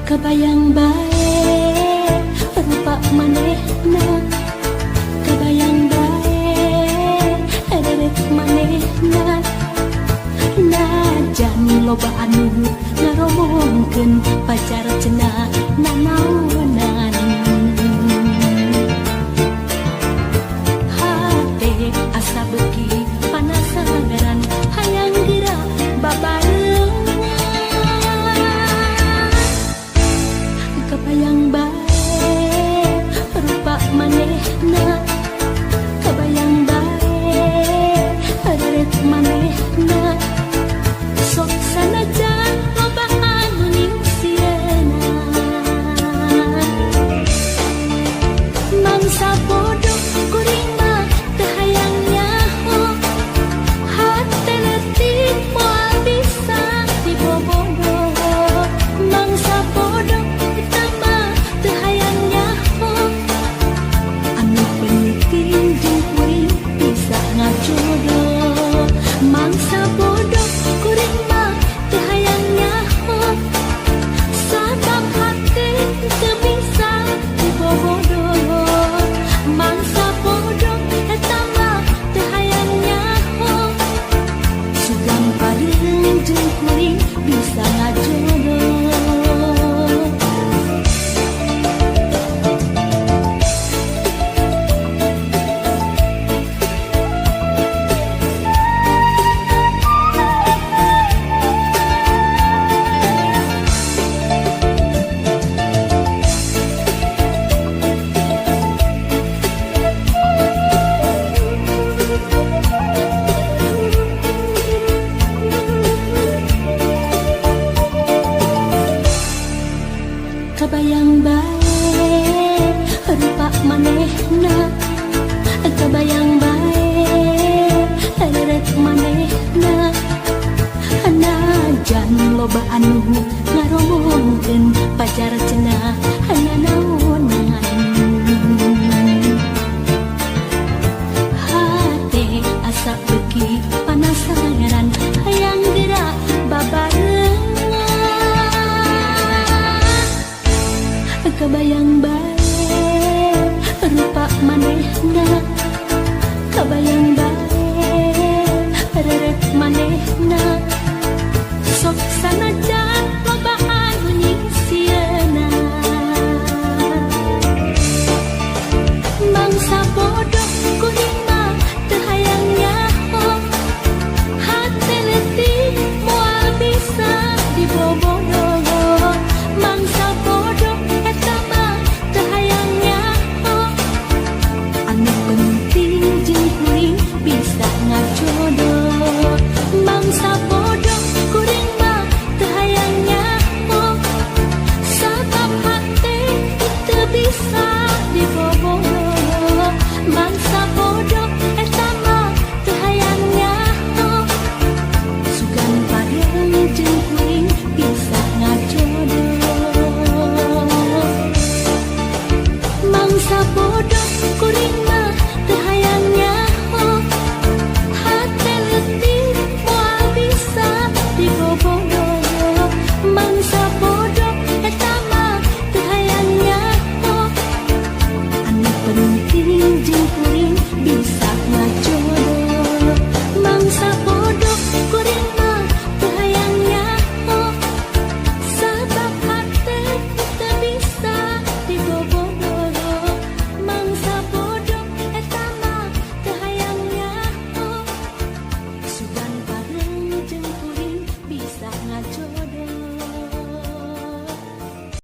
Kabayang bae rupa manehna, kabayang bae rerek manehna. Najan loba anu ngaromongkeun pacar cenah nanaonan. Hate asa beuki panasaran hayang geura babarengan. Kabayang bae rupa manehna, kabayang bae rerek manehna. Sok sanajan loba anu ningsieuna, mangsa bodoh kuring mah teu hayang nyaho. Hate leutik moal bisa dibobodo. Mangsa bodoh eta mah teu hayang nyaho. Anu penting jeung kuring bisa ngajodoh. Mangsa bodoh kuring mah teu hayang nyaho, sabab hate teu bisa dibobodo. Mangsa bodoh eta mah teu hayang nyaho, sugan pareum jeung kuring bisa ngajodoh. Kabayang bae rupa manehna, kabayang bae rerek manehna. Najan loba anu ngaromongkeun pacar cenah hanya naonan. Hate asa beuki panasaran hayang geura babarengan. Kabayang bae rupa manehna, kabayang bae rerek manehna. Sok sanajan